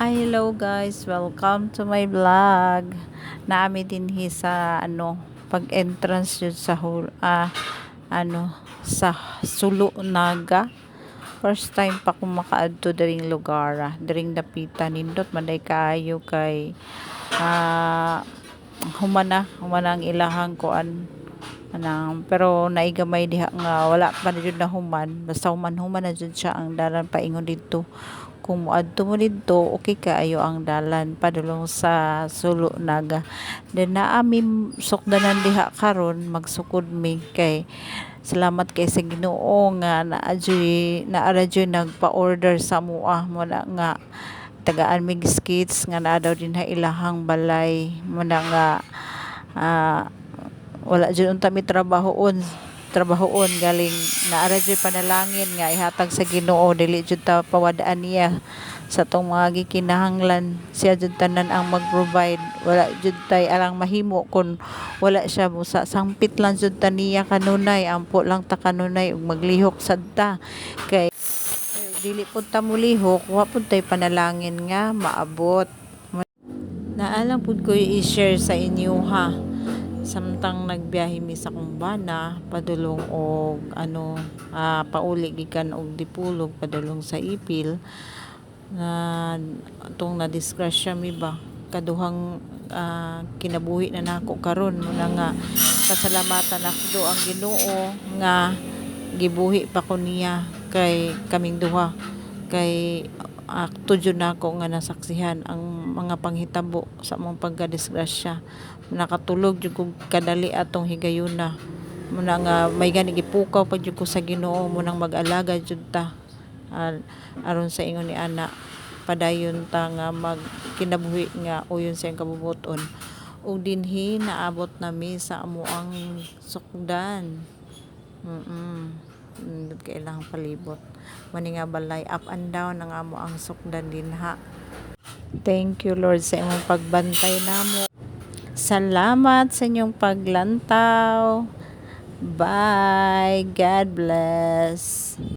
Ay, hello guys, welcome to my vlog. Naa mi dinhi sa ano, pag-entrance jud sa ano, sa Sulu, Naga. First time pa ko makaadto diring lugar, diring dapita. Nindot man diay kaayo kay human na ang ilahang kuan anang, pero naay gamay diha nga wala pa jud nahuman. Basta human-human na jud siya ang dalan paingon didto. Kung moadto mo didto, okay kaayo ang dalan padulong sa Sulu, Naga. Then naa mi sukdanan diha karon, magsukod mi kay salamat kay sa Ginoo nga naa ra juy nagpa-order sa amoa. Mao na nga tagaan mig skates nga naa daw dinha ilahang balay. Mao na nga wala jud unta mi trabahoon, galing naa ra juy panalangin nga ihatag sa Ginoo. Dili jud ta pawad-an niya sa atong mga gikinahanglan. Siya jud tanan ang mag-provide. Wala jud tay alang mahimo kun wala siya. Busa sangpit lang jud ta niya kanunay, ampo lang ta kanunay ug maglihok sad ta kay dili pud ta molihok, wa pud tay panalangin nga maabot. Naa lang pud ko'y i-share sa inyo ha. Samtang nagbiyahe mi sa akong bana padulong og ano, pauli gikan og Dipolog padulong sa Ipil, na atong nadisgrasya mi ba. Kaduhang kinabuhi na nako karon. Mao na nga pasalamatan nako ang Ginoo nga gibuhi pa ko niya kay kaming duha, kay akto jud nako nga nasaksihan ang mga panghitabo sa among pagkadisgrasya. Nakatulog jud kog kadali atong higayuna. Mao na nga may gani gipukaw pa jud ko sa Ginoo mo nang mag-alaga jud ta aron sa ingon ni ana padayon ta nga magkinabuhi nga uyon sa iyang kabubut-on. Ug dinhi naabot nami sa amoang sukdan. Nindot kay ilang palibot. Mani nga balay, up and down ang amo ang sukdan dinha. Thank you, Lord, sa imong pagbantay namo. Salamat sa inyong paglantaw. Bye. God bless.